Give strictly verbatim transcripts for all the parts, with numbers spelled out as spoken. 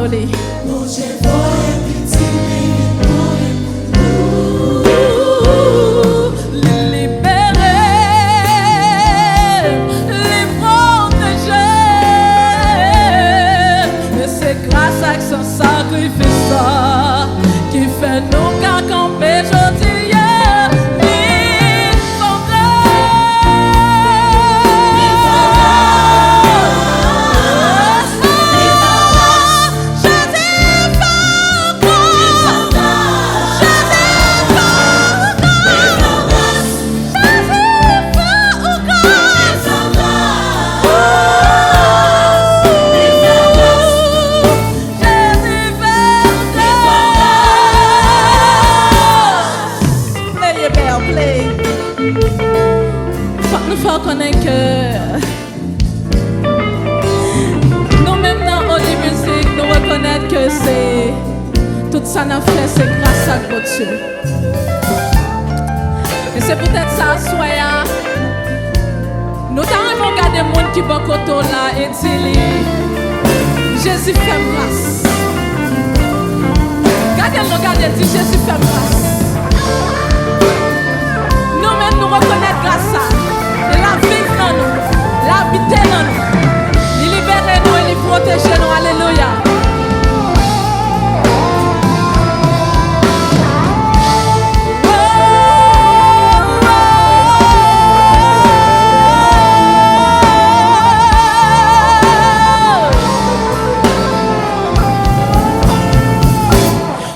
Li. Bondye voye pitit li vin mouri pou nou. Li libere, li pwoteje. E se gras ak san sakrifis sa ki fè nou ka kanpe jodi a. Li fè w gras. Play, Ebert, play. Fòk nou fè w konnen ke nou menm nan Oli Music, nou rekonèt ke se tout sa n ap fè, se gras ak Bondye. E se poutèt sa, aswè a, nou ta renmen w gade moun ki bò kote w la e di li, Jezi fè m gras. Gade l non, gade l, di, Jezi fè m gras. Nou menm, nou rekonèt gras sa. L ap viv nan nou. L abite nan nou. Li libere nou e li pwoteje nou. Alelouya.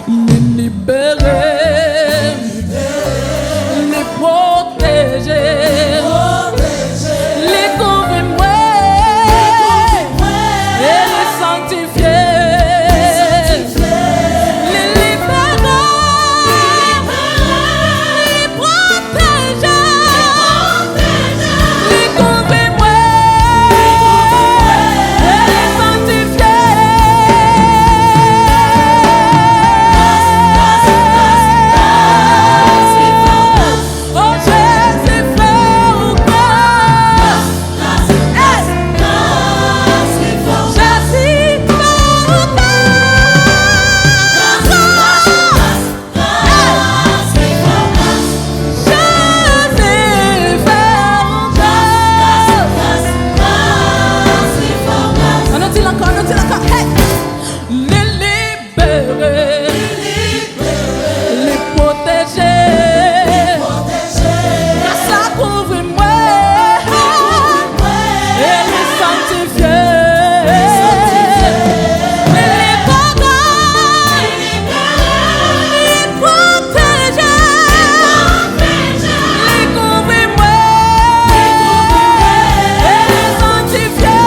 Li libere, li pwoteje, li kouvri mwen, e li sanktifye. Li libere, li pwoteje, li kouvri mwen, e li sanktifye. O Jezi, fè w gras. Jezi, fè w gras. Jezi, fè w gras. Ann nou di l ankò, ann nou di l ankò. Hey! Li libere, li pwoteje. Gras la kouvri mwen, e li sanktifye. Li libere, li pwoteje, li kouvri mwen, e li sanktifye.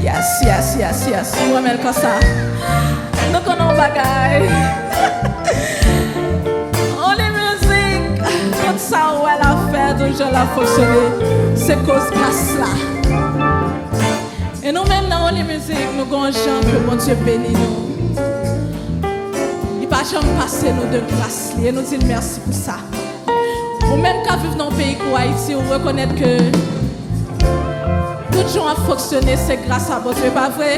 Yes, yes, yes, yes. Nou renmen l konsa. Nou konnen yon bagay. Oli Music, tout sa w wè l ap fè, tout jan l ap fonksyone, se koz gras la. E nou menm nan Oli Music, nou gen yon jan ke Bondye beni nou. Li pa janm pase nou de gras li, e nou di l mèsi pou sa. Ou menm k ap viv nan yon peyi kou Ayiti, ou rekonèt ke tout jan w ap fonksyone, se gras a Bondye, pa vre?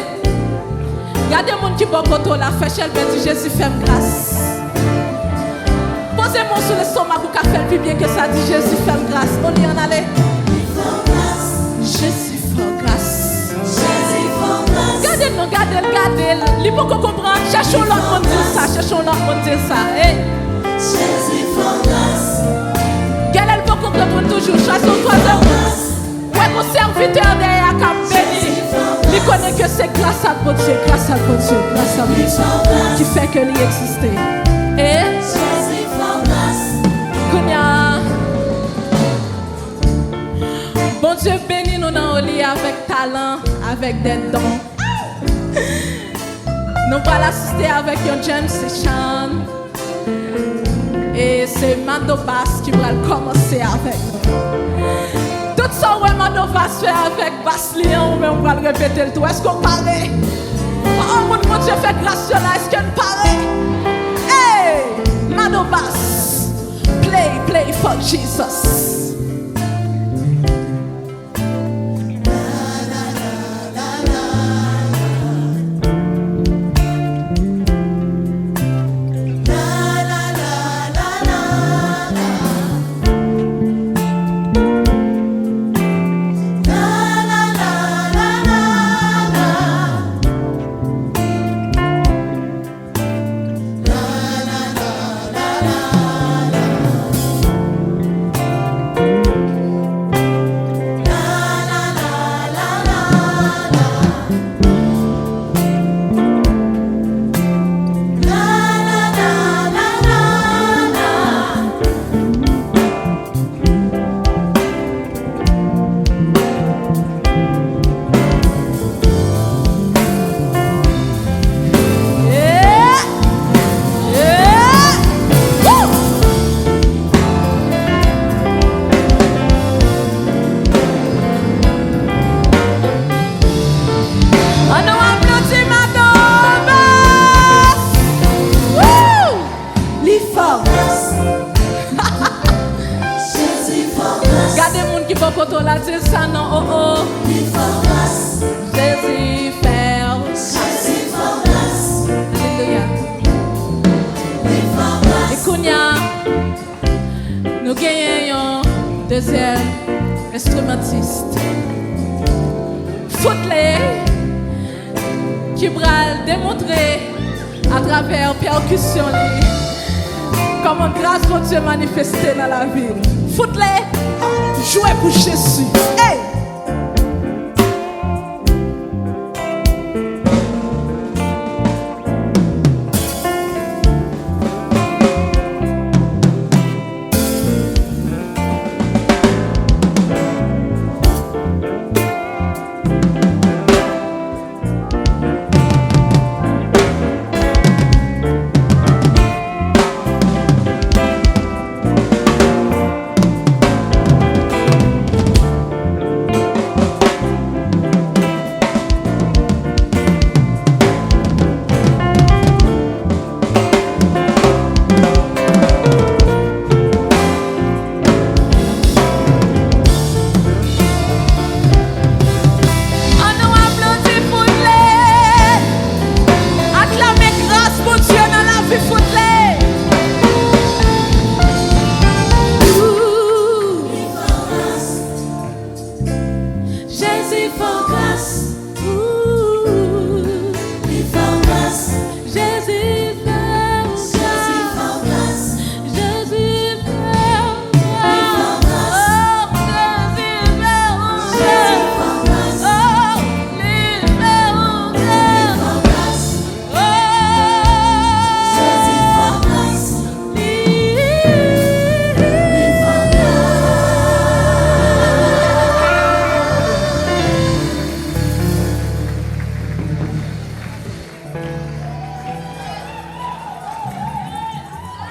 Gade moun ki bò kote w la, fè chèlbè, di, Jezi fè m gras. Poze men w sou lestomak ou, ka fè l pi byen ke sa, di, Jezi fè m gras. Oli, ann ale. Jezi fè w gras. Gade l non, gade l, gade l. Li poko konprann. Chèche yon lòt moun di l sa, chèche yon lòt moun di l sa. Hey. Genlè l poko konprann toujou. Chwazi yon twazyèm moun. Wè gon sèvitè dèyè a k ap beni li. Li konnen ke Se gras a Bondye, gras a Bondye, gras a Bondye ki fè ke li egziste. E kounye a, Bondye beni nou nan oli avèk talan, avèk dè don. Nou pral asiste avèk yon jam session. E se Mado Bass ki pral kòmanse avèk nou. Tout sa w wè Mado Bass fè avèk bass li an, ou menm w pral repete l tou. Èske w pare? An, moun Bondye fè gras yo la, èske n pare? Hey! Mado Bass, play, play for Jesus. An nou aplodi Mado Bass! Woo! Li fò. Jezi fò gras. Gade moun ki bò kote w la, di l sa non, oh, oh. Li fò gras. Jezi fè w. Jezi fò gras. Alelouya. Li fò gras. E kounye a, nou genyen yon dezyèm enstrimantis. Foutley, ki pral demontre atravè pèkisyon li kòman gras Bondye manifeste nan lavi l. Foutley, jwe pou Jezi. Hey! An nou aplodi Foutley. Aklame gras Bondye nan lavi Foutley. Jezi fò gras.